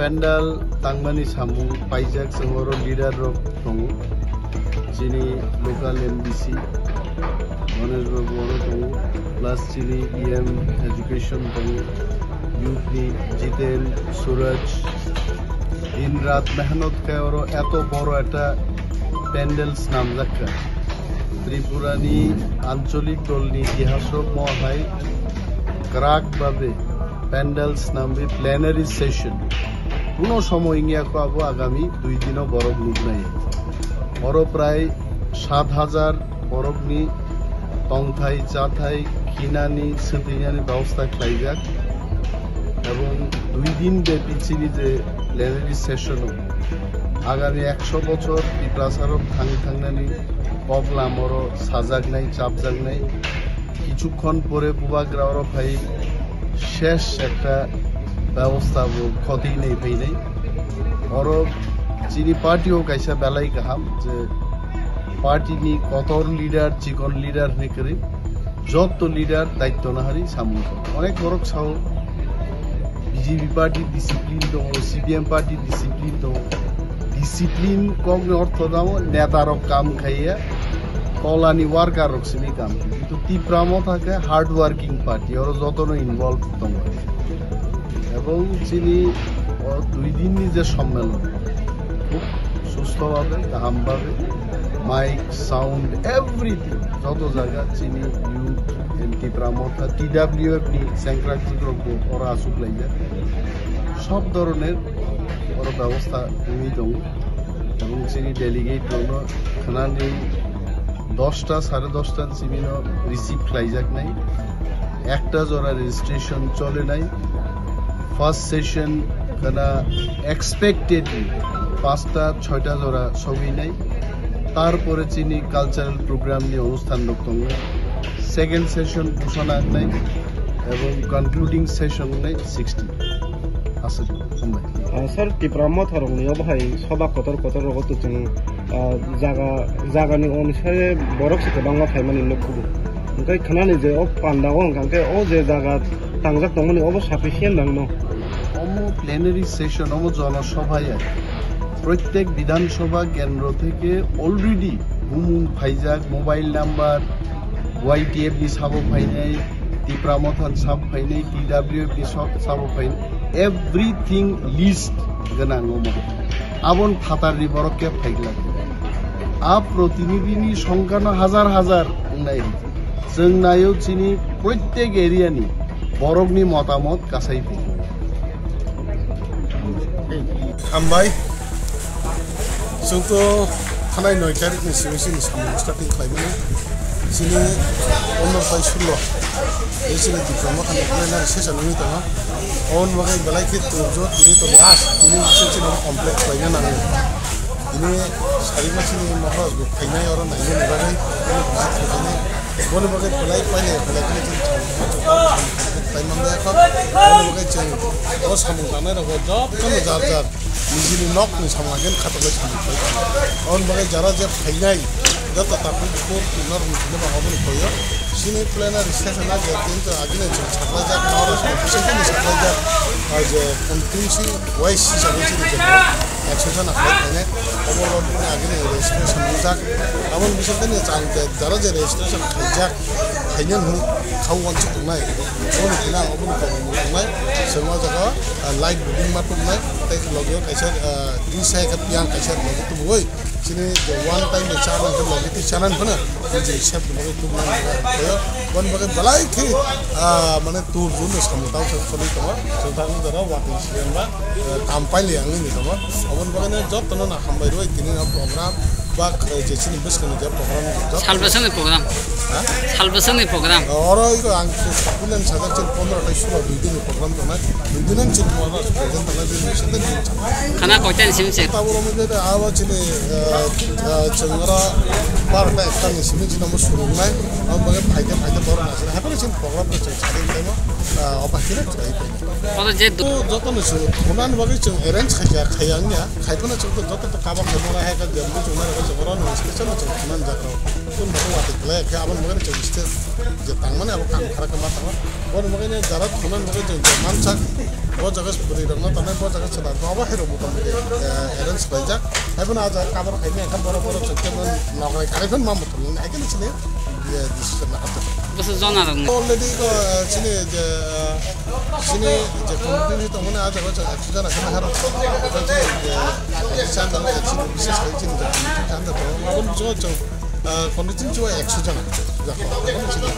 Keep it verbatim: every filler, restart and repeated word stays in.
Pandal tangmani samung paijak, chwng oro leader rok tongo, chini local M D C Ganesh Babu oro tongo, plus chini E M education tongo, youth ni Jiten, Suraj, din rat mehnot khai oro eto boro ekta pandal snamjak kha. Tripura ni ancholik dol ni itihas o mo hai kwrak babe pandal snamwi plenary session kuno somoy wngya kho, abo agami dui dino borok nuknai. Oro prai sat hajar borokni tongthai, chathai, khinani, swtwinani bebosta khlaijak. Ebong dui din bepi chini je plenary session o agami ekso bochor Tiprasa rok thang thangnani kok lamoro sajaknai, chapjaknai. Kichukhon pore bubagra oro phai shesh ekta bebosta bo khoti nai phainai. Oro chini party o kaisa belai kaham je party ni kotor leader, chikon leader hinwi kwrwi, jotto leader daitto nahari samung tongo. Onek borok sao B J P party discipline tongo, C P M party discipline tongo. Discipline kokni ortho tamo neta rok kam khaiya, tolani worker rok simi kam. Kintu Tipra Motha khe hard working party, oro jotono involved tongo. Ebong chini o dui dinni je sommelon, khub sustho bhabe, kaham bhabe, mic, sound, everything, joto jaga chini youth and Tipra Motha, T W F ni sengkrak chukrok bo oro achuk laijak. Sob doroner oro bebosta wngwi tongo. Ebong chini delegate rokno khwnani dosta, sare dosta ni simi no receive khlaijaknai. Ekta jora registration cholenai. First session khwna expectedly pasta choita jora sogwinai. Tarpore chini cultural program ni onusthan rok tongo. Second session pusana wngnai ebong concluding session wngnai sixty. Aswk, hambai. Ah, sir, Tipra Motha rokni obo hai soba kotor kotor rogo to chwng, ah, jaga, jagani onusare borok se kwbangma phaimani nukgo. Hwnkhe khwnani je o panda o hwnkha khe o je jaga tangjak tongmani obo sufficient nangno. Omo plenary session, omo jono sobha ya. Prottek Bidhan Sabha kendro theke already bumung phaijak, mobile number, Y T F ni sabo phainai, Tipra Motha ni sabo phainai, T W F ni sabo phainai, everything list gwnang omo. Abon phatar ni borok khe phaigla. A protinidhi ni songkha no hajar hajar wngnai. Chwng naio chini prottek area ni borok ni motamot kasai phai. Hambai. Chwng to thanai noi tarikh ni simi chini samung starting khlaimani. Chini pondro bai sulo. Ei chini Tipra Motha ni plenary session wngwi tongo. Oboni bagwi belai khe tubujak tini to last, tini bising chini complete khlaina nango. Tini sari machine ni Maharaj bo phainai oro nainani bagwi, tini visit khlainai. Boni bagwi belai paile belai kheno chwng samung tangwi manjakha. Boni bagwi chwng o samung tangnai rokbo jotono jar jar nijini nokni samung agini khatok lai samung khlai tongo. Aboni bagwi jara je phainai joto tabuk bukur norok ni sini ba obo ni koyo. Chini plenary session a je tin to agini chwng saklaijak, Maharaj ni bising tini saklaijak, a je constituency wise hisabe chini je Extension a khlai khainai, obo rok bini agini registration wngjak. Aboni bisingtwi ni chang te jara je registration khaijak, khaina hwnwi kha uansuk tongnai. Oboni khwna oboni tongmung tongnai. Chwng o jaga, ah, light building ma tubunai, tei logi o kaisa, ah, twi sai khe piyang kaisa logi tubugwi. Chini je one time ni chana hwnkhe logi twi chana hwnkheno, nijini safety bagwi tubunani bagwi ang khaio. Boni bagwi belai khe, ah, mane tur jun ni samung tang choli tongo. Chwng tang jora watwi siyan ba. Eh, kam paili ang nini tongo. Aboni bagwi no jotono no hambai rwi tini no program ba, eh, je chini bwskangni je program jotto. Salbwswngni program. Ha? Salbwswngni program. Oro iko ang kulen sajak chini pondro tai sulo dui din ni program tongnai. Dui din ang chini program present tongnai, dui din sete din chama. Khana koita ni simi se. Tabuk oro mujhe abo chini, eh, eh, chwng oro barota ekta ni simi chini omo surungnai. Aboni bagwi phaikhe phaikhe borok naisina. Haphano chini program no chwng sadi tongmo, eh, obo hire khlai tongmo. Koto je du- O joto no chwng thunani bagwi chwng arrange khaijak, khaiya wngya. Khaiphano chwng to joto to kaba khaimano hai kha jembo chwng nai rwkha chwng oro no special no chwng thunani jaga rok. Chwng bo watwi khlai khe aboni bagwi chwng stage je tangmani abo kam khara khe ma tangma. Aboni bagwi no jara thunani bagwi chwng je mansak Bo jaga bwrwi rokno tongnai, bo jaga chwla rokno abo hai rok motamoti, eh, arrange khlaijak. Haiphano ah jaga cover khaimani hwnkhe borok, borok chwng khe nokrai kharwi phano ma muthungmani, hai kheno chini, eh, decision naharjak. Bwswk jona rokni? Already ko, eh, chini je, eh, chini je committee ni tongmani ah jaga chwng ekso jona kheno naharjak. Chini je, eh, chanda no chini bises khai chini je committee chanda to. Aboni bisingo chwng, eh, committee chini chwng ekso jona. Jako, aboni chini.